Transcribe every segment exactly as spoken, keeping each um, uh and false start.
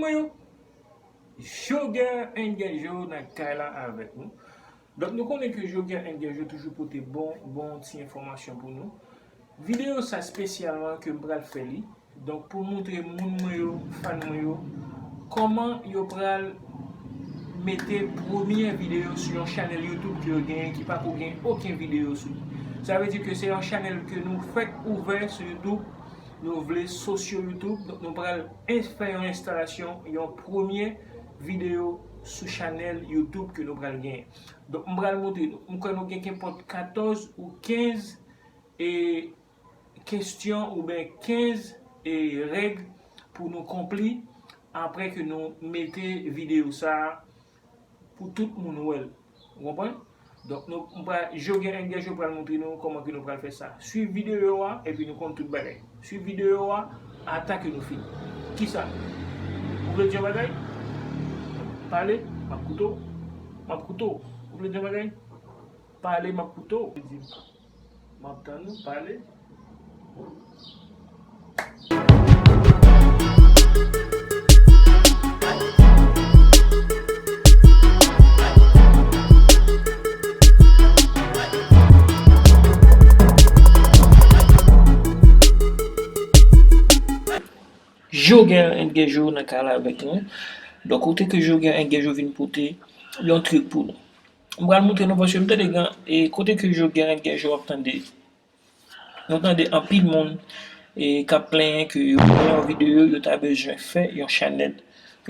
Mwen yo, Joger and Guerjo nan kay la avèk nou. Donk nou konnen ke Joger and Guerjo toujou pote bon, bon ti enfòmasyon pou nou. Videyo sa espesyalman ke m pral fè li. Donk pou montre moun mwen yo, fan mwen yo, kòman yo pral mete premye videyo sou yon chanèl YouTube ke yo genyen ki pako gen okenn videyo sou li. Sa vle di ke se yon chanèl ke nou fèk ouvè sou YouTube. Nou vle sosyo YouTube. Donk nou pral ins-, fè yon enstalasyon, yon premye videyo sou chanèl YouTube ke nou pral genyen. Donk m pral montre nou. M kwè nou gen kenpòt katòz ou kenz e kestyon oubyen kenz e règ pou nou konpli apre ke nou mete videyo sa a pou tout moun wè l. Ou konprann? Donk nou, m pral, Joger and Guerjo pral montre nou kòman ke nou pral fè sa. Swiv videyo a epi nou konn tout bagay. Swiv videyo a ata ke nou fini. Kisa? Ou vle di yon bagay? Pale, m ap koute w. M ap koute w. Ou vle di yon bagay? Pale, m ap koute w. M ap tann ou pale. Joger and Guerjo nan kay la avèk nou. Donk kote ke Joger and Guerjo vin pote yon trik pou nou. M pral montre nou paske m tande gen, e, kote ke Joger and Guerjo ap tande. Nou tande anpil moun, e, k ap plenyen ke yo gen yon videyo, yo ta bezwen fè yon chanèl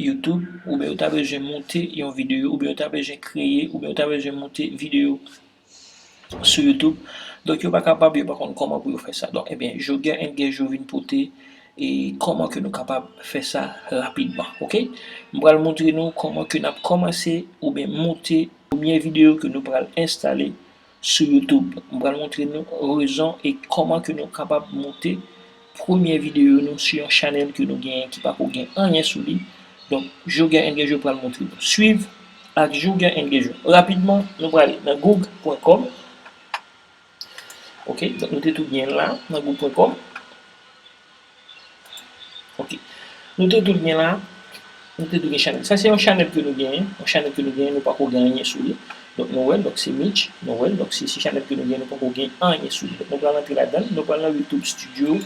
YouTube, oubyen yo ta bezwen monte yon videyo, oubyen yo ta bezwen kreye, oubyen yo ta bezwen monte videyo sou YouTube. Donk yo pa kapab, yo pa konn kòman pou yo fè sa. Donk, ebyen, Joger and Guerjo vin pote, e, kòman ke nou kapab fè sa rapidman, oke? M pral montre nou kòman ke n ap kòmanse oubyen monte premye videyo ke nou pral enstale sou YouTube. M pral montre nou rezon e kòman ke nou kapab monte premye videyo nou sou yon chanèl ke nou genyen ki pako gen anyen sou li. Donk, Joger and Guerjo pral montre nou. Swiv ak Joger and Guerjo. Rapidman, nou prale nan google pwen kòm. Oke, donk nou te tou gen la nan google pwen kòm. Oke. Nou te tou gen la, nou te tou gen chanèl. Sa se yon chanèl ke nou genyen, yon chanèl ke nou genyen, nou pako gen anyen sou li. Donk nou wè, donk se Mitch, nou wè, donk se, se chanèl ke nou genyen, nou pako gen anyen sou li. Donk nou pral antre ladan, nou pral nan YouTube Studio,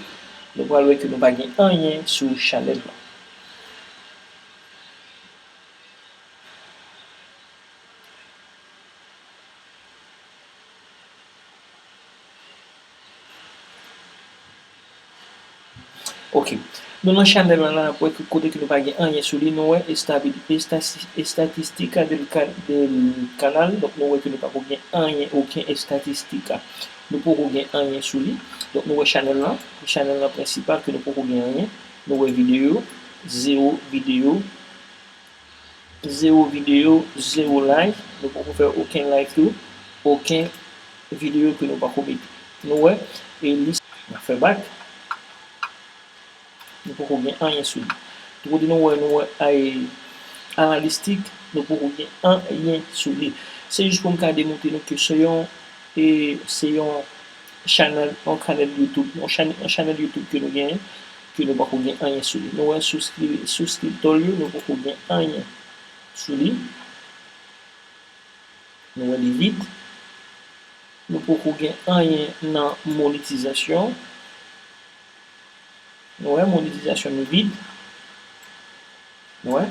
nou pral wè ke nou pa gen anyen sou chanèl la. Oke. Nou nan chanèl la, la, pou wè ki kote ke nou pa gen anyen sou li, nou wè estabi-, estasi-, estadística del ca-, del canal. Donk, nou wè ke nou pako gen anyen, okenn estadística. Nou poko gen anyen sou li. Donk, nou wè chanèl la, chanèl la prensipal ke nou poko gen anyen. Nou wè videyo, zewo videyo, zewo videyo, zewo live. Nou poko fè okenn live tou, okenn videyo ke nou pako mete. Nou wè, e lis, n a fè back. Nou poko gen anyen sou li. Tou kote nou wè, nou wè ay, analistik, nou poko gen anyen sou li. Se jis pou m ka demontre nou ke se yon, e, se yon chanèl, yon kanèl YouTube, yon chanèl, yon chanèl YouTube ke nou genyen, ke nou pako gen anyen sou li. Nou wè subscri-, subscriptor yo, nou poko gen anyen sou li. Nou wè li vid. Nou poko gen anyen nan monetizasyon. Nou wè monetizasyon nou vid. Nou wè.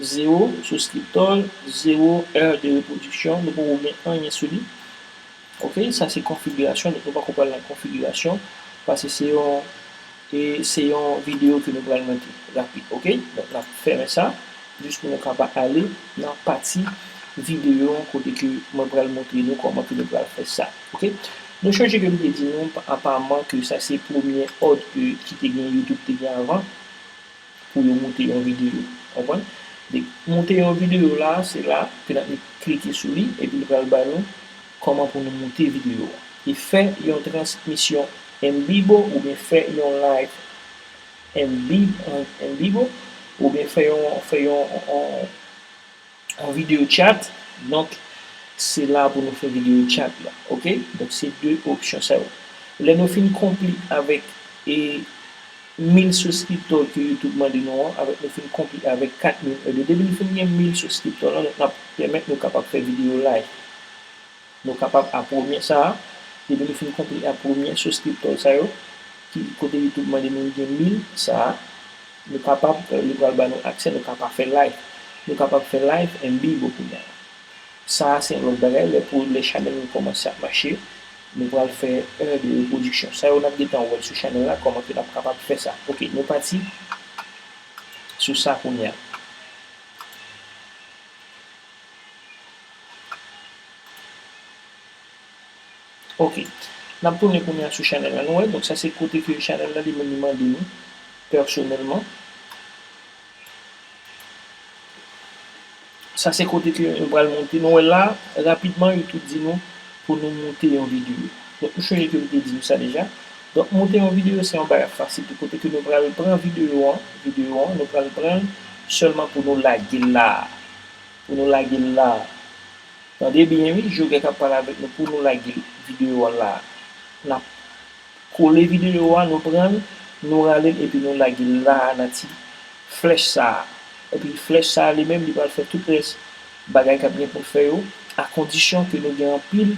Zewo subscriptor, zewo heure de reproduction. Nou poko gen anyen sou li. Oke, sa se konfigirasyon, donk nou pako pral nan konfigirasyon, paske se yon, e se yon videyo ke nou pral monte rapid, oke? Donk n ap fèmen sa, jis pou nou kapab ale nan pati videyo an kote ke mwen pral montre nou kòman ke nou pral fè sa, oke? Nou chonje ke m te di nou, apaman ke sa se premye òd ke, ki te gen YouTube te gen avan. Pou yo monte yon videyo. Konprann? Donk, monte yon videyo la, se la ke n ap klike sou li, epi li pral ba nou kòman pou nou monte videyo a. E fè yon transmisyon en vivo oubyen fè yon live en vi-, en, en vivo, oubyen fè yon, fè yon, yon, yon videyo chat. Donk, se la pou nou fè videyo chat la. Oke? Donk, se de opsyon sa yo. Lè nou fin konpli avèk e mil subscriptor ke YouTube mande nou an, avèk nou fin konpli avèk kat mil E de. Depi nou fin gen mil subscriptor la, donk n ap pèmèt nou kapab fè videyo live. Nou kapab a premye sa a, depi nou fin konpli a premye subscriptor sa yo, ki kote YouTube mande nou gen mil sa a, nou kapab, li pral ba nou aksè, nou kapab fè live. Nou kapab fè live and bibo kounye a. Sa a se yon lòt bagay, lè pou lè chanèl nou kòmanse ap mache, nou pral fè è de repwodiksyon. Sa yo n ap gentan wè l sou chanèl la, kòman ke n ap kapab fè sa. Ok, nou pati sou sa kounye a. Ok. N ap tounen kounye a sou chanèl la. Nou wè, donk sa se kote ke chanèl la li menm li mande nou pèsonèlman. Sa se kote ke nou pral monte. Nou wè la, rapidman, YouTube di nou pou nou monte yon videyo. Donk, nou sonje ke m te di nou sa deja. Donk, monte yon videyo, se yon bagay fasil tou. Kote ke nou pral pran videyo an, videyo an, nou pral pran l sèlman pou nou lage l la. Pou nou lage l la. Tande byen wi, Jogè k ap pale avèk nou pou nou lage videyo a la. N ap kole videyo a, nou pran l, nou rale l epi nou lage l la nan ti flèch sa a. Epi flèch sa a li menm li pral fè tout rès bagay k ap gen pou l fè yo, a kondisyon ke nou gen anpil,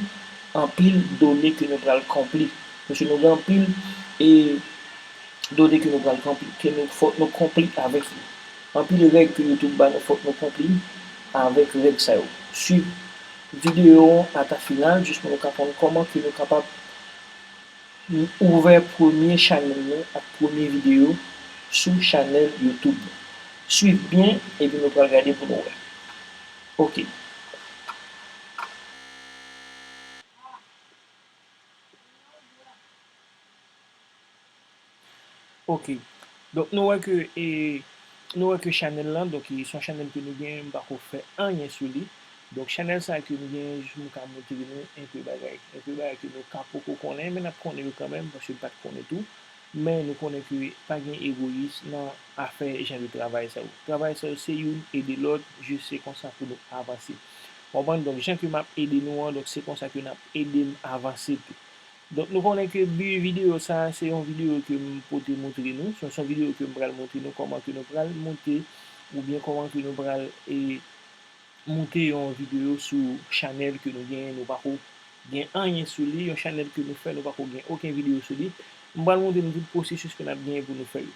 anpil done ke nou pral konpli. Paske nou gen anpil e done ke nou pral konpli, ke nou fòk nou konpli avèk li. Anpil règ ke YouTube ba nou, fòk nou konpli avèk règ sa yo. Swiv videyo an ata final jis pou nou ka konn kòman ke nou kapab ouvè premye chanèl nou ak premye videyo sou chanèl YouTube. Swiv byen epi nou pral gade pou nou wè. Ok. Ok. Donk, nou wè ke, e, nou wè ke chanèl lan, donk, e, se yon chanèl ke nou gen, m pako fè anyen sou li. Donk, chanèl sa ke m gen, jis pou m ka montre nou enpe bagay. Enpe bagay ke nou ka poko konnen, men n ap konnen yo kanmenm, paske m pa t konnen tou. Men nou konnen ke pa gen egoyis nan afè jan de travay sa yo. Travay sa yo, se youn ede lòt, jis se konsa pou nou avanse. Konprann? Donk, jan ke m ap ede nou an, donk, se konsa ke n ap ede m avanse tou. Donk, nou konnen ke bi videyo sa a, se yon videyo ke m pote montre nou. Se, se yon videyo ke m pral montre nou kòman ke nou pral monte, oubyen kòman ke nou pral, e, monte yon videyo sou chanèl ke nou genyen, nou pako gen anyen sou li, yon chanèl ke nou fè, nou pako gen okenn videyo sou li. M pral montre nou tout pwosesis ke n ap genyen pou nou fè yo.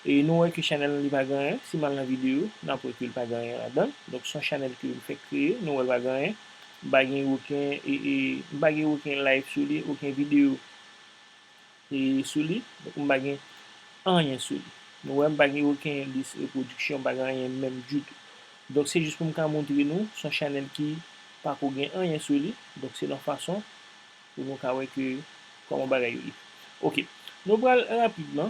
E nou wè ke chanèl lan li pa gen anyen, si m al nan videyo, n ap wè ke li pa gen anyen ladan l. Donk, se yon chanèl ke m fèk kreye, nou wè l pa gen anyen. M pa gen okenn, e, e, m pa gen okenn live sou li, okenn videyo, e, sou li. Donk, m pa gen anyen sou li. Nou wè, m pa gen okenn lis repwodiksyon, m pa gen anyen menm ditou. Donk, se jis pou m ka montre nou, se yon chanèl ki pako gen anyen sou li. Donk, se yon fason pou nou ka wè ke kòman bagay yo ye. Ok. Nou pral rapidman.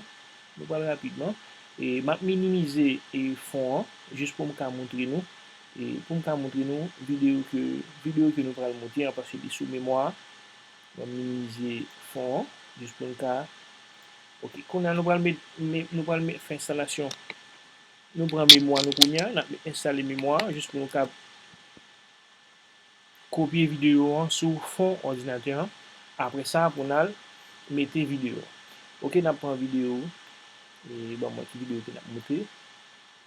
Nou pral rapidman. E, m ap minimize, e, fon an, jis pou m ka montre nou. E, pou m ka montre nou videyo ke, videyo ke nou pral monte an, paske li sou memwa. M ap minimize fon an, jis pou n ka. Ok, kounye a nou pral met, met, nou pral met fè enstalasyon. Nou pran memwa nou kounye a, n ap met enstale memwa, jis pou nou ka kopye videyo an sou fon òdinatè an. Apre sa, pou n al mete videyo an. Ok, n ap pran videyo. E, ban mwen ki videyo ke n ap monte.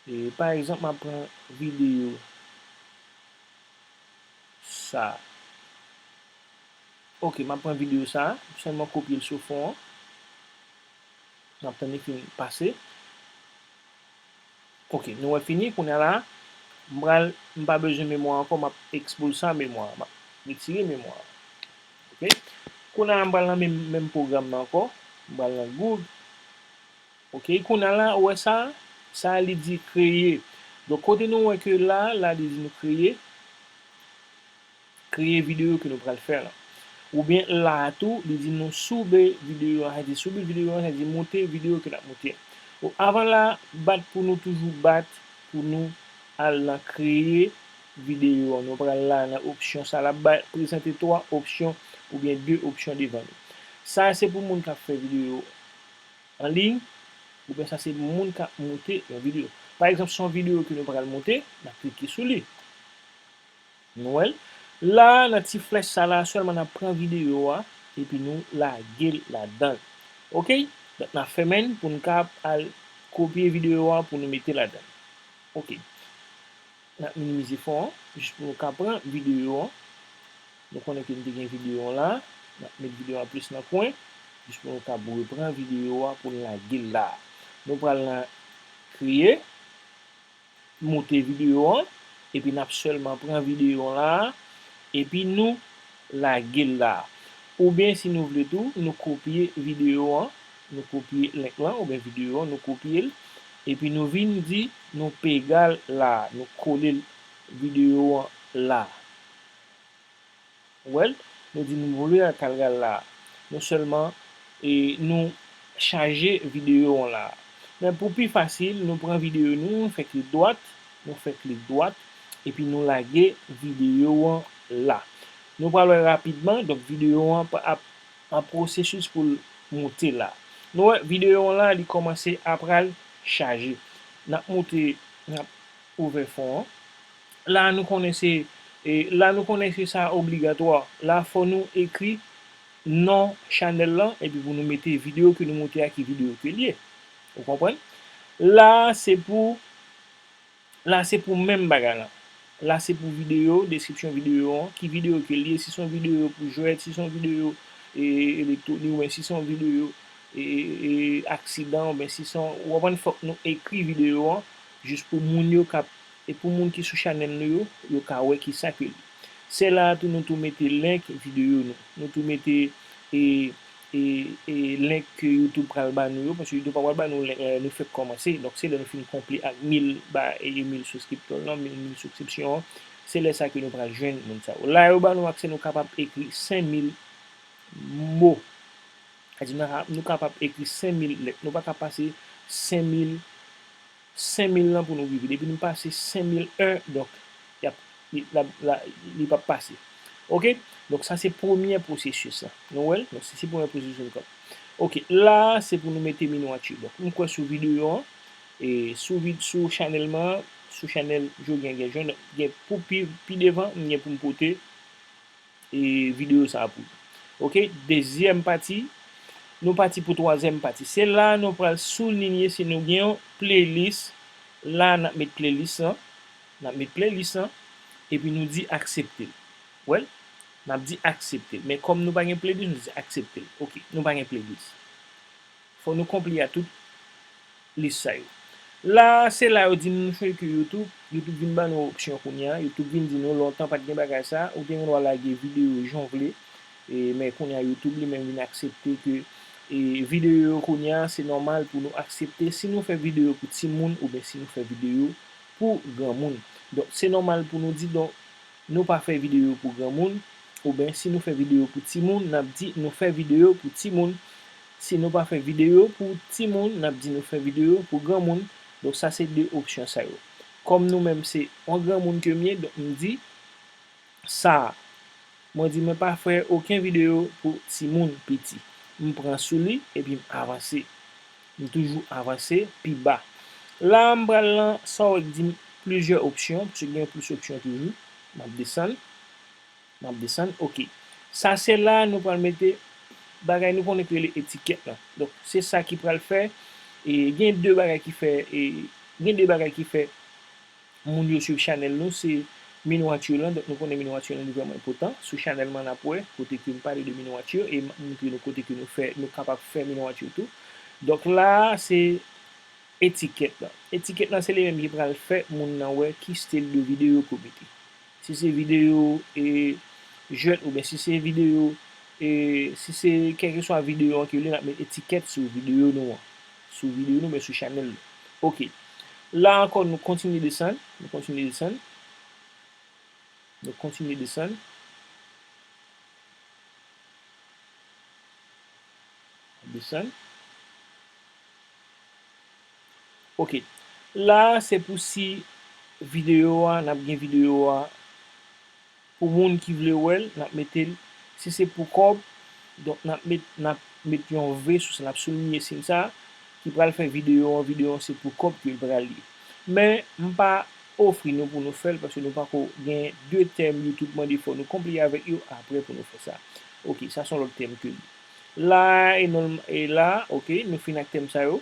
E, pa egzanp, m ap pran videyo sa. Ok, m ap pran videyo sa, sèlman kopye l sou fon an. N ap tann li fin pase. Ok, nou wè fini, kounye a la, m pral, m pa bezwen memwa ankò, m ap ekspòl sa memwa, m ap retire memwa. Ok, kounye a la, m pral nan menm, menm pwogram nan ankò, m pral nan Google. Ok, kounye a la, ou wè sa, sa li di kreye. Donk, kote nou wè ke la, la, li di nou kreye, kreye videyo ke nou pral fè la. Oubyen la a tou, li di nou sube videyo an, sa di sube videyo an, sa di monte videyo ke n ap monte an. Bon, avan la, bat pou nou toujou bat pou nou al nan kreye videyo an. Nou pral la nan opsyon sa, l ap bay, prezante twa opsyon oubyen de opsyon devan nou. Sa se pou moun k ap fè videyo an liy, oubyen sa se moun k ap monte yon videyo. Pa egzanp, se yon videyo ke nou pral monte, n ap klike sou li. Nou wè l. La, nan ti flèch sa la, sèlman n ap pran videyo a, epi nou lage l ladan l. Ok? Donk, n ap fèmen l pou n ka al kopye videyo a pou nou mete ladan l. Ok. N ap minimize fon an, jis pou nou ka pran videyo an. Nou konnen ke n te gen videyo an la. N ap met videyo a plis nan kwen, jis pou nou ka repran videyo a pou n lage l la. Nou pral nan kreye, moute videyo an, epi n ap sèlman pran videyo an la, epi nou lage l la. Oubyen si nou vle tou, nou kopye videyo an, nou kopye link lan, oubyen videyo an, nou kopye l, epi nou vin di nou pega l la, nou kole l, videyo an la. Ou wè l? Nou di nou vle al kal la. Nou sèlman, e, nou chaje videyo an la. Men pou pi fasil, nou pran videyo nou, nou fè klik dwat, nou fè klik dwat, epi nou lage videyo an la. Nou pral wè rapidman, donk videyo an pa- ap an pwosesis pou l moute la. Nou wè, videyo an la, li kòmanse ap pral chaje. N ap moute, n ap ouvè fon an. La, nou konnen se, e, la, nou konnen se sa obligatwa. La, fò nou ekri non chanèl lan, epi pou nou mete videyo ke nou moute a, ki videyo ke l ye. Ou konprann? La, se pou, la, se pou menm bagay lan. La, se pou videyo, deskripsyon videyo an, ki videyo ke l ye, si se yon videyo pou jwèt, si se yon videyo, e, elektwonik, oubyen si se yon videyo, e, e, aksidan, oubyen si se yon, ou konprann, fòk nou ekri videyo an, jis pou moun yo k ap, e pou moun ki sou chanèl nou yo, yo ka wè kisa ke l ye. Se la a tou nou tou mete link videyo nou. Nou tou mete, e, e, e link ke YouTube pral ba nou yo, paske YouTube pa pral ba nou link lè nou fèk kòmanse. Donk, se lè nou fin konpli ak mil ba, e, mil subscriptor lan, mil, mil subscription an, se lè sa ke nou pral jwenn moun sa yo. La, yo ba nou aksè, nou kapab ekri senk mil mo. Sa di, nou ka- nou kapab ekri senk mil lèt. Nou pa ka pase senk mil, senk mil lan pou nou rive. Depi nou pase senk mil en, donk, y ap, li, la, la, li p ap pase. Ok? Donk, sa se premye pwosesis la. Nou wè l? Donk, se, se premye pwosesis nou fè. Ok, la, se pou nou mete miniati. Donk, m kwè sou videyo an, e sou vid-, sou chanèl mwen, sou chanèl Joe gen, gen jwenn, gen pou pi, pi devan, m gen pou m pote e videyo sa a pou nou. Ok, dezyèm pati, nou pati pou twazyèm pati. Se la nou pral soulinye si nou gen yon playlist. La, n ap met playlist lan, n ap met playlist lan, epi nou di aksepte l. Wè l? N ap di aksepte l. Men kòm nou pa gen playlist, nou di aksepte l. Ok, nou pa gen playlist. Fò nou konpli a tout lis sa yo. La, se la yo di nou ke YouTube, YouTube vin ban nou opsyon kounye a. YouTube vin di nou lontan pa t gen bagay sa, ou te gen dwa lage videyo jan w vle. E, men kounye a YouTube li menm vin aksepte ke, e, videyo yo kounye a, se nòmal pou nou aksepte si nou fè videyo pou timoun oubyen si nou fè videyo pou granmoun. Donk, se nòmal pou nou di, donk, nou pa fè videyo pou granmoun, oubyen si nou fè videyo pou timoun, n ap di nou fè videyo pou timoun. Si nou pa fè videyo pou timoun, n ap di nou fè videyo pou granmoun. Donk, sa se de opsyon sa yo. Kòm nou menm se yon granmoun ke m ye, donk m di sa a. Mwen di mwen pa fè okenn videyo pou timoun piti. M pran sou li, epi m avanse. M toujou avanse pi ba. La a, m pral nan sa w di m plizyè opsyon, paske gen plis opsyon toujou. M ap desann. M ap desann. Ok. Sa se la nou pral mete bagay nou konnen ki rele etikèt lan. Donk, se sa ki pral fè, e gen de bagay ki fè, e gen de bagay ki fè moun yo swiv chanèl nou, se miniati lan. Donk, nou konnen miniati lan li vrèman enpòtan. Sou chanèl mwen n ap wè kote ke m pale de miniati e m ap montre nou kote ke nou fè, nou kapab fè miniati tou. Donk, la a, se etikèt lan. Etikèt lan, se li menm ki pral fè moun nan wè ki stil de videyo ke w mete. Si se videyo, e, jwèt oubyen si se videyo, e, si se kèlkeswa videyo an ke li, n ap met etikèt sou videyo nou an. Sou videyo nou, men sou chanèl nou. Ok. La ankò, nou kontinye desann. Nou kontinye desann. Nou kontinye desann. Desann. Ok. La a, se pou si videyo a, n ap gen videyo a, pou moun ki vle wè l, n ap mete l, si se pou kòb, donk n ap met, n ap met yon V sou sa, n ap soulinye siy sa a, ki pral fè videyo an, videyo an se pou kòb ke l pral ye. Men, m pa ofri nou pou nou fè l, paske nou pako gen de tèm YouTube mande fò nou konpli avèk yo apre pou nou fè sa. Ok, sa se yon lòt tèm ke li. La, e non, e la, ok, nou fin ak tèm sa yo.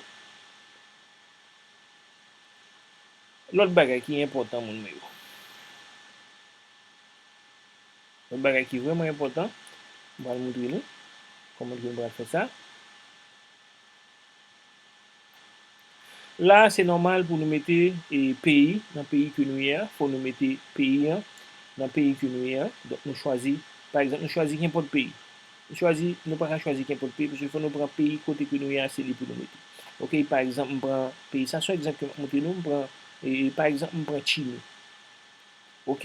Lòt bagay ki enpòtan, moun mwen yo. Lòt bagay ki vrèman enpòtan, m pral montre nou kòman nou pral fè sa. La, se nòmal pou nou mete, e, peyi, nan peyi ke nou ye a, fò nou mete peyi an nan peyi ke nou ye a. Donk, nou chwazi, pa egzanp, nou chwazi kenpòt peyi. Nou chwazi, nou pa ka chwazi kenpòt peyi, paske fò nou pran peyi kote ke nou ye a, se li pou nou mete. Ok, pa egzanp, m pran peyi, sa se yon egzanp ke m ap montre nou, m pran, e, pa egzanp, m pran Chili. Ok?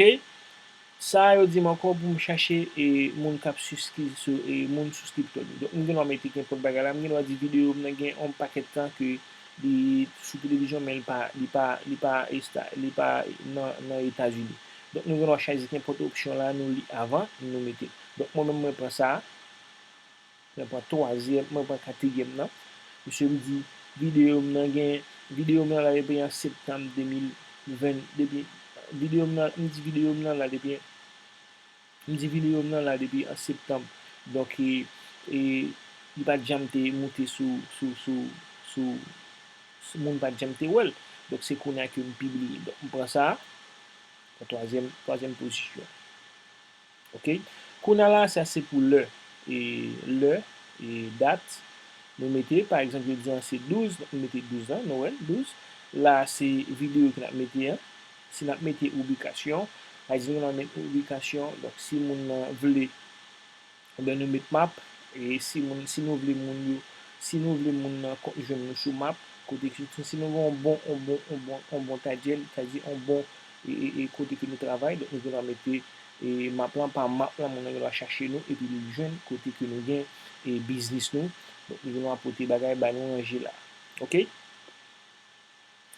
Sa yo di m ankò pou m chache, e, moun k ap siskri-, sou, e, moun souskriptè m yo. Donk, m gen dwa mete kenpòt bagay la. M gen dwa di videyo m nan gen yon pakèt tan ke li sou televizyon, men li pa, li pa, li pa esta-, li pa nan, nan Etazini. Donk, nou gen dwa chwazi kenpòt opsyon la, nou li avan, nou mete. Donk, mwen menm, mwen pran sa a. Mwen pran twazyèm, mwen pran katriyèm nan. Misye m di, videyo m nan gen, videyo m nan la depi an septanm de mil ven, depi, videyo m nan, m di videyo m nan la depi, m di videyo m nan la depi an septanm. Donk, e, e, li pa t janm te moute sou, sou, sou, sou, sou moun pa t janm te wè l. Donk, se kounye a ke m pibliye. Donk, m pran sa, pran twazyèm, twazyèm pozisyon. Ok? Kounye a la, sa se pou lè. E lè, e dat, nou mete, pa egzanp, yo di an se douz, donk nou mete douz la, nou wè, douz. La, se videyo ke n ap mete an. Si n ap mete piblikasyon, pa egzanp, nou ap mete piblikasyon, donk si moun nan vle, ebyen nou met map, e si moun, si nou vle moun yo, si nou vle moun nan kon-, jwenn nou sou map, kote ki, si nou gen yon bon, yon bon, yon bon, yon bon target, sa di yon bon, e, e, e kote ke nou travay, donk nou gen dwa mete, e, map lan, pa map lan, moun nan gen dwa chache nou, epi li jwenn kote ke nou gen, e, biznis nou. Donk nou gen dwa pote bagay ba nou ranje la. Ok?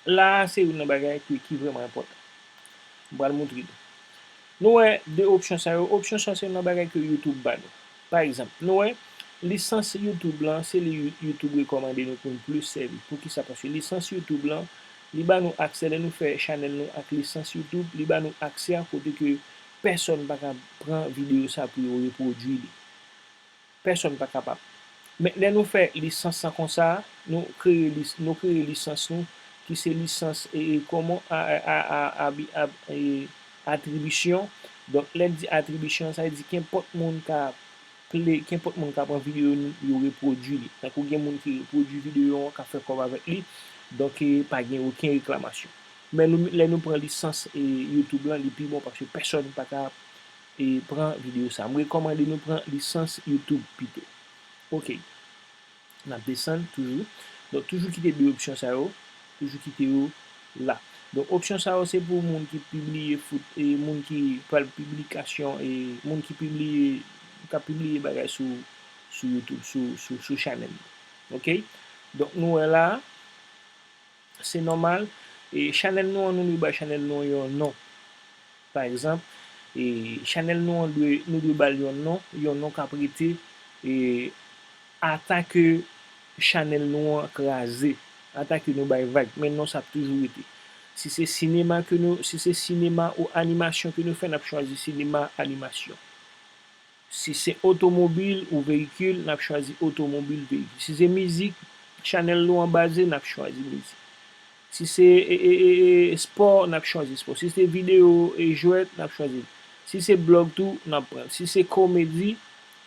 La a se youn nan bagay ki, ki vrèman enpòtan. M pral montre nou. Nou wè de opsyon sa yo. Opsyon sa se youn nan bagay ke YouTube ba nou. Pa egzanp, nou wè, lisans YouTube lan, se li You-, YouTube rekòmande nou pou n plis sèvi. Poukisa? Paske lisans YouTube lan, li ba nou aksè, lè nou fè chanèl nou ak lisans YouTube, li ba nou aksè a kote ke pèsòn pa ka pran videyo sa pou yo repwodui li. Pèsòn pa kapab. Men lè nou fè lisans lan konsa, nou kreye lis-, nou kreye lisans nou, ki se lisans, e, e, kòman, a, a, a, a, abi-, ab-, e, atribisyon. Donk, lè n di atribisyon, sa vle di kenpòt moun ka ple-, kenpòt moun ka pran videyo nou, yo repwodui li. Tankou gen moun ki repwodui videyo an, ka fè kòb avèk li. Donk, e, pa gen okenn reklamasyon. Men nou, lè nou pran lisans, e, YouTube lan, li pi bon paske pèsòn pa ka, e, pran videyo sa. M rekòmande nou pran lisans YouTube pito. Ok. N ap desann toujou. Donk, toujou kite de opsyon sa yo. Toujou kite yo la. Donk, opsyon sa yo, se pou moun ki pibliye fout, e moun ki pral piblikasyon, e moun ki pibliye, k ap pibliye bagay sou, sou YouTube, sou, sou, sou chanèl. Ok? Donk, nou wè la, se nòmal. E chanèl nou an, nou dwe bay chanèl nou an yon non. Pa egzanp, e chanèl nou an dwe, nou dwe ba l yon non, yon non k ap rete, e ata ke chanèl nou an kraze, ata ke nou bay vag, men non sa ap toujou rete. Si se sinema ke nou, si se sinema ou animasyon ke nou fè, n ap chwazi sinema animasyon. Si se otomobil ou veyikil, n ap chwazi otomobil, veyikil. Si se mizik, chanèl nou an baze, n ap chwazi mizik. Si se, e, e, e, e, spò, n ap chwazi spò. Si se videyo e jwèt, n ap chwazi. Si se blòg tou, n ap pran l. Si se komedi,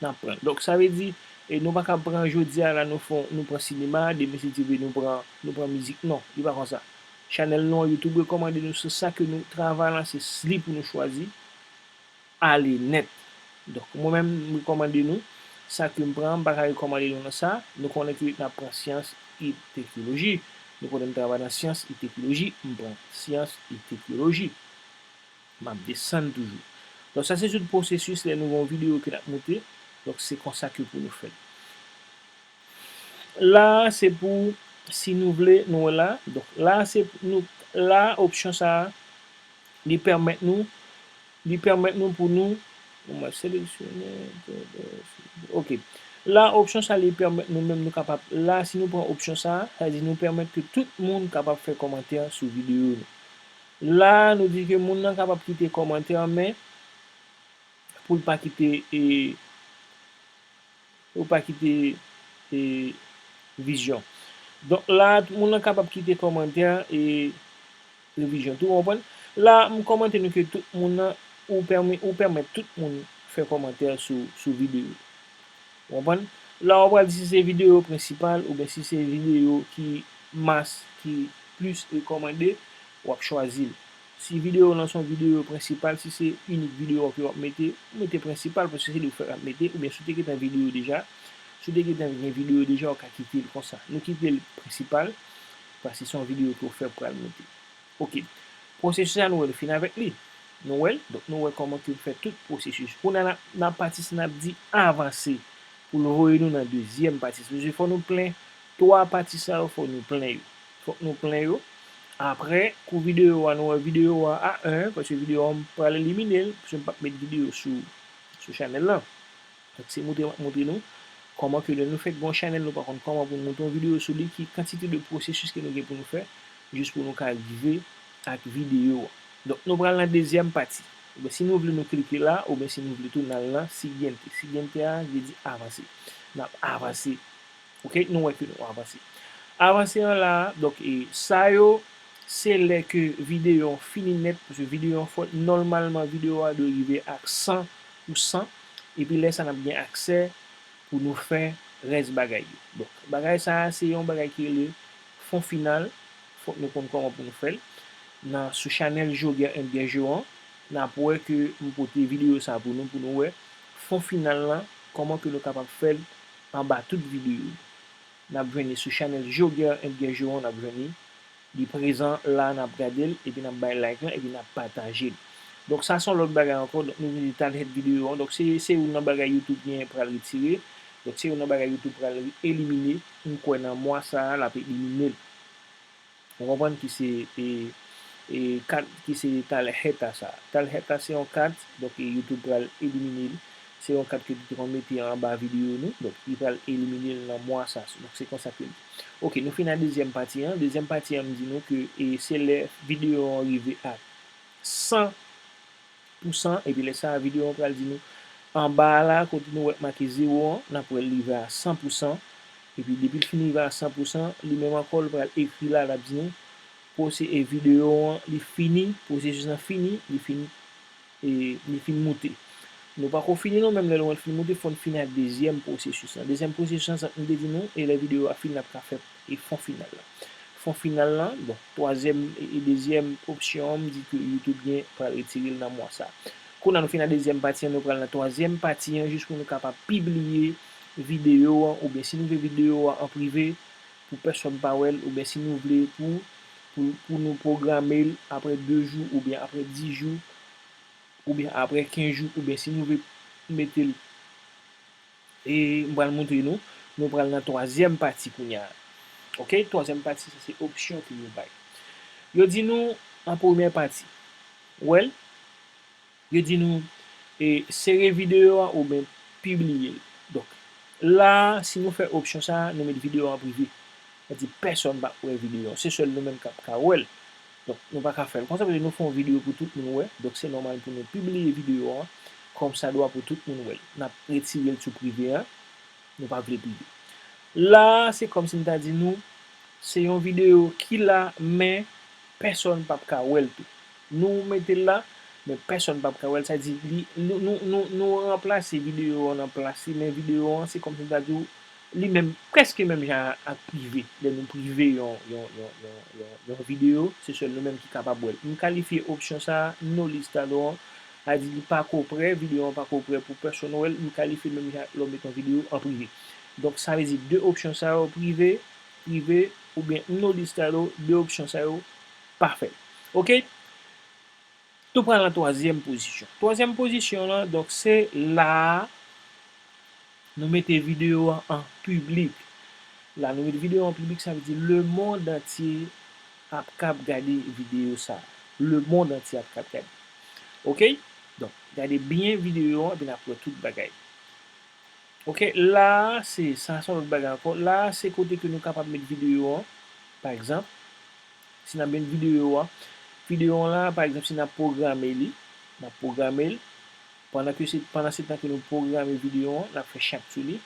n ap pran l. Donk, sa vle di, e nou pa ka pran jodi a la, nou fè, nou pran sinema, demen si Dye vle, nou pran, nou pran mizik. Non, li pa konsa. Chanèl nou an YouTube rekòmande nou, se sa ke nou, travay la, se li pou nou chwazi. Ale nèt. Donk, mwen menm, m rekòmande nou, sa ke m pran, m pa ka rekòmande nou nan sa, nou konnen ke n ap pran syans e teknoloji. Nou konnen m travay nan syans e teknoloji, m pran syans e teknoloji. M ap desann toujou. Donk, sa se tout pwosesis lè nou gen yon videyo ke n ap moute. Donk, se konsa ke pou nou fè l. La, se pou, si nou vle, nou wè la. Donk, la, se pou nou, la, opsyon sa a, li pèmèt nou, li pèmèt nou pou nou, bon, mwen seleksyone, ok. La, opsyon sa, li pèmèt nou menm, nou kapab, la, si nou pran opsyon sa, sa vle di nou pèmèt ke tout moun kapab fè kòmantè sou videyo nou. La, nou di ke moun nan kapab kite kòmantè, men pou l pa kite, e, Ou pa kite e, vizyon. Donk la, tout moun nan kapab kite kòmantè e revizyon tou, w konprann? La, m kòmante nou ke tout moun nan, ou pèmèt, ou pèmèt tout moun fè kòmantè sou, sou videyo. W konprann? La, w pral di si se videyo prensipal oubyen si se videyo ki mas, ki plis rekòmande, w ap chwazi l. Si videyo w lan se yon videyo prensipal, si se inik videyo w ap mete, ou mete prensipal, paske se li w fèk ap mete, oubyen si w te gentan videyo deja, si w te gentan gen videyo deja, w ka kite l konsa. Nou kite l prensipal, paske se yon videyo ke w fèk pral mete. Oke. Pwosesis la, nou wè nou fin avèk li. Nou wè l? Donk, nou wè kòman ke nou fè tout pwosesis. Kounye a, n ap, n ap pati sa, n ap di avanse pou l voye nou nan dezyèm pati. Paske fò nou plen twa pati sa yo, fò nou plen yo. Fòk nou plen yo. Apre, kou videyo a, nou wè videyo a a en, paske videyo a m pral elimine l, paske m p ap met videyo sou, sou chanèl lan. Donk, se montre m ap montre nou kòman ke lè nou fèk gen yon chanèl, nou pa konn kòman pou nou monte yon videyo sou li, ki kantite de pwosesis ke nou gen pou nou fè, jis pou nou ka rive ak videyo a. Donk, nou pral nan dezyèm pati. Oubyen si nou vle nou klike la, oubyen si nou vle tou n al nan siguiente. Siguiente a vle di avanse. N ap avanse. Oke, nou wè ke nou avanse. Avanse an la, donk, e sa yo, se lè ke videyo an fini nèt, paske videyo an fò, nòmalman videyo a dwe rive ak san pou san, epi lè sa n ap gen aksè pou nou fè rès bagay yo. Donk, bagay sa a, se yon bagay ki rele fon final, fòk nou konn kòman pou nou fè l. Nan, sou chanèl Joger and Guergeron, n ap wè ke m pote videyo sa pou nou, pou nou wè fon final lan, kòman ke nou kapab fè l anba tout videyo yo. N ap jwenn li sou chanèl Joger and Guergeron, n ap jwenn li. Li prezan la, n ap gade l, epi n ap bay like lan, epi n ap pataje l. Donk, sa se yon lòt bagay ankò. Donk, nou vin di talhèt videyo an. Donk, se, se youn nan bagay YouTube gen pral retire. Donk, se youn nan bagay YouTube pral elimine. M kwè nan mwa sa a, l ap elimine l. Ou konprann ki se, e, e, kat ki se talhèt a sa. Talhèt a se yon kat, donk, e, YouTube pral elimine l. Se yon kat ke nou te konn mete anba videyo nou, donk, li pral elimine l nan mwa sa. Donk, se konsa ke l ye. Oke, nou fin ak dezyèm pati an. Dezyèm pati an, m di nou ke, e, se lè videyo an rive a san pou san, epi lè sa a, videyo an pral di nou, anba a la, kote nou wè k make zewo an, n ap wè l rive a san pou san, epi depi l fin rive a san pou san, li menm ankò, l pral ekri la, l ap di nou, pwose-, e videyo an, li fini, pwosesis lan fini, li fin, e, li fin moute. Nou pako fini non, menm lè nou wè l fin moute, fò n fini ak dezyèm pwosesis lan. Dezyèm pwosesis lan, sa m te di nou, e lè videyo a fini, n ap ka fè, e fon final la. Fon final lan, bon, twazyèm e, e dezyèm opsyon an, m di ke YouTube gen pral retire l nan mwa sa. Kounye a nou fin ak dezyèm pati an, nou pral nan twazyèm pati an, jis pou nou kapab pibliye videyo an, oubyen si nou vle videyo a an prive, pou pèsonn pa wè l, oubyen si nou vle pou, pou, pou nou pwograme l apre de jou, oubyen apre dis jou, oubyen apre kenz jou, oubyen si nou vle mete l, e m pral montre nou, nou pral nan twazyèm pati kounye a. Oke, twazyèm pati, sa se opsyon ke yo bay. Yo di nou, an premyè pati, w wè l, yo di nou, e, sere videyo a oubyen pibliye l. Donk, la, si nou fè opsyon sa a, nou met videyo a an prive. Sa di pèsonn p ap wè videyo an. Se sèl nou menm k ap ka wè l. Donk, nou pa ka fè l konsa, paske nou fè yon videyo pou tout moun wè. Donk, se nòmal pou nou pibliye videyo an kòmsadwa pou tout moun wè l. N ap retire l sou prive an. Nou pa vle prive. La a, se kòmsi m ta di nou, se yon videyo ki la, men pèsonn p ap ka wè l tou. Nou mete l la, men pèsonn p ap ka wè l. Sa di, li, nou, nou, nou, nou ranplase videyo an nan plas li, men videyo an, se kòmsi m ta di w, li menm, prèske menm jan ak prive. Lè nou prive yon, yon, yon, yon, yon, yon videyo, se sèl nou menm ki kapab wè l. M kalifye opsyon sa a, no listado an, sa di li pako prè, videyo an pako prè pou pèsonn wè l, m kalifye l menm jan ak lè w met yon videyo an prive. Donk, sa vle di de opsyon sa yo, prive, prive, oubyen no listado, de opsyon sa yo, pa fè l. Oke? Nou pral nan twazyèm pozisyon. Twazyèm pozisyon lan, donk, se la a, nou mete videyo an an piblik. La, nou mete videyo an piblik, sa vle di lemonn antye ap kab gade videyo sa a. Lemonn antye ap kab gade. Oke? Donk, gade byen videyo an, epi n ap wè tout bagay. Oke, la a, se, sa se yon lòt bagay ankò. La a, se kote ke nou kapab met videyo an. Pa egzanp, si n ap met videyo a, videyo an la, pa egzanp, si n ap pwograme li, n ap pwograme l. Pandan ke se, pandan se tan ke nou pwograme videyo an, n ap fè chat sou li.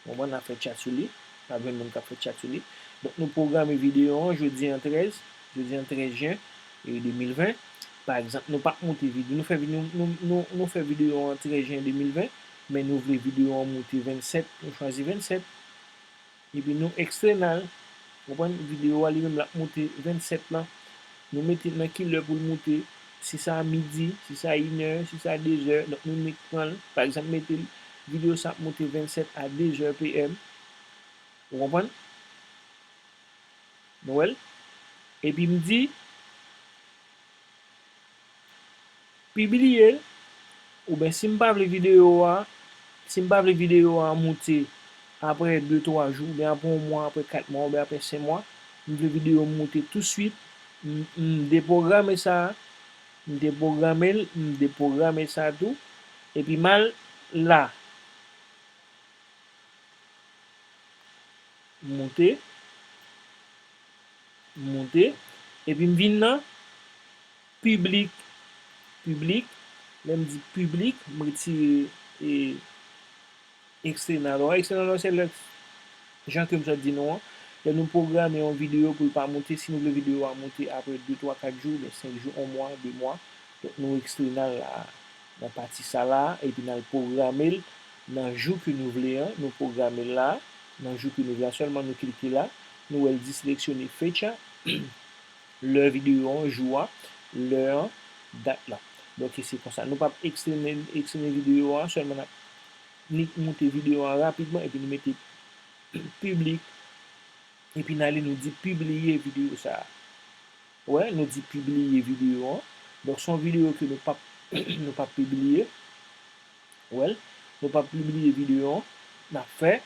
Ou konprann, n ap fè tchat sou li. N ap jwenn moun k ap fè tchat sou li. Donk, nou pwograme videyo an jodi an trèz, jodi an trèz jen, e, de mil ven. Pa egzanp, nou p ap moute videyo, nou fè videyo, nou, nou, nou fè videyo an trèz jen de mil ven, men nou vle videyo an moute vennsèt, nou chwazi vennsèt. Epi nou ekstren al, ou konprann, videyo a li menm l ap moute vennsèt lan. Nou mete nan ki lè pou l moute, si sa midi, si sa inè, si sa dezè, donk nou met pran l, pa egzanp, mete l, videyo sa ap moute vennsèt a dezè P M. Ou konprann? Nou wè l? Epi m di, pibliye l, oubyen si m pa vle videyo a, si m pa vle videyo a moute apre de, twa jou, oubyen apre yon mwa, apre kat mwa, oubyen apre senk mwa, m vle videyo moute touswit, m, m depwograme sa, m depwograme l, m depwograme sa tou, epi m al la. Moute, moute, epi m vin nan piblik, piblik, lè m di piblik, m retire, e, ekstren al. Ekstren al se lè, jan ke m sot di nou an, lè nou pwograme yon videyo pou l pa moute, si nou vle videyo a moute apre de, twa, kat jou, oubyen senk jou, yon mwa, de mwa, donk nou ekstren al la, nan pati sa la, epi n al pwograme l nan jou ke nou vle an, nou pwograme l la, nan jou ke nou vle a sèlman, nou klike la, nou wè l di seleksyone fecha, lè videyo an, jou a, lè an, dat la. Donk, se konsa. Nou p ap ekstren, ekstren videyo a, sèlman n ap nik moute videyo a rapidman, epi nou mete piblik, epi n ale nou di pibliye videyo sa a. Wè, nou di pibliye videyo an. Donk, se yon videyo ke nou p ap, nou p ap pibliye. Wè l, nou p ap pibliye videyo an. N ap fè.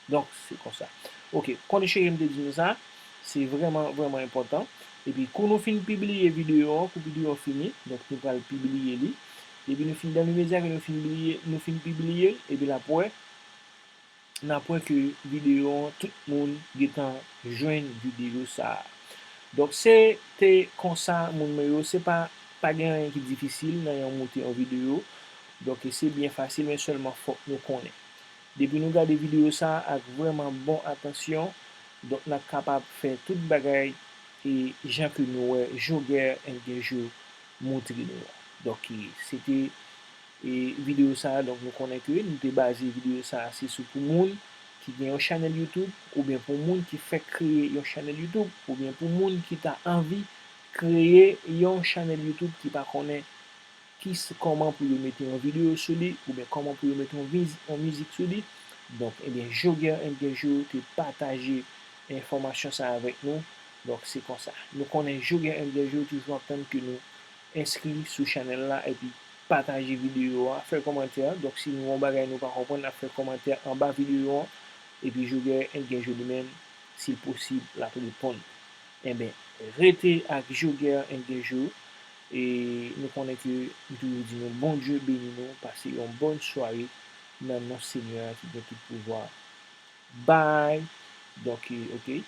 Donk, se konsa. Oke, konnen cheri m te di nou sa, se vrèman, vrèman enpòtan. Epi, kou nou fin pibliye videyo an, kou videyo an fini, donk, nou pral pibliye li. Epi, nou fin, dan limedya ke nou fin bliye, nou fin pibliye l, epi l ap wè, n ap wè ke videyo an, tout moun gentan jwenn videyo sa a. Donk, se te konsa, moun mwen yo, se pa, pa gen anyen ki difisil nan yon moute yon videyo. Donk, se byen fasil, men sèlman fòk nou konnen. Depi nou gade videyo sa a ak vrèman bon atansyon, donk, n ap kapab fè tout bagay e jan ke nou wè Joger Engenjo montre nou an. Donk, e, se te, e, videyo sa a. Donk, nou konnen ke nou te baze videyo sa a, se sou pou moun ki gen yon chanèl YouTube, oubyen pou moun ki fèk kreye yon chanèl YouTube, oubyen pou moun ki ta anvi kreye yon chanèl YouTube ki pa konnen ki s-, kòman pou yo mete yon videyo sou li, oubyen kòman pou yo mete yon viz-, yon mizik sou li. Donk, ebyen, Joger Engenjo te pataje enfòmasyon sa a avèk nou. Donk, se konsa. Nou konnen Joger Engenjo toujou ap tann ke nou enskri sou chanèl la epi pataje videyo a, fè kòmantè. Donk, si nou gen yon bagay nou pa konprann, n ap fè kòmantè anba videyo an. Epi Joger Engenjo li menm, si l posib, l ap reponn. Enben, rete ak Joger Engenjo. E nou konnen ke m toujou di nou, Bondye beni nou, pase yon bòn sware nan non Senyè a ki gen tout pouvwa. Bye. Donk, e, oke.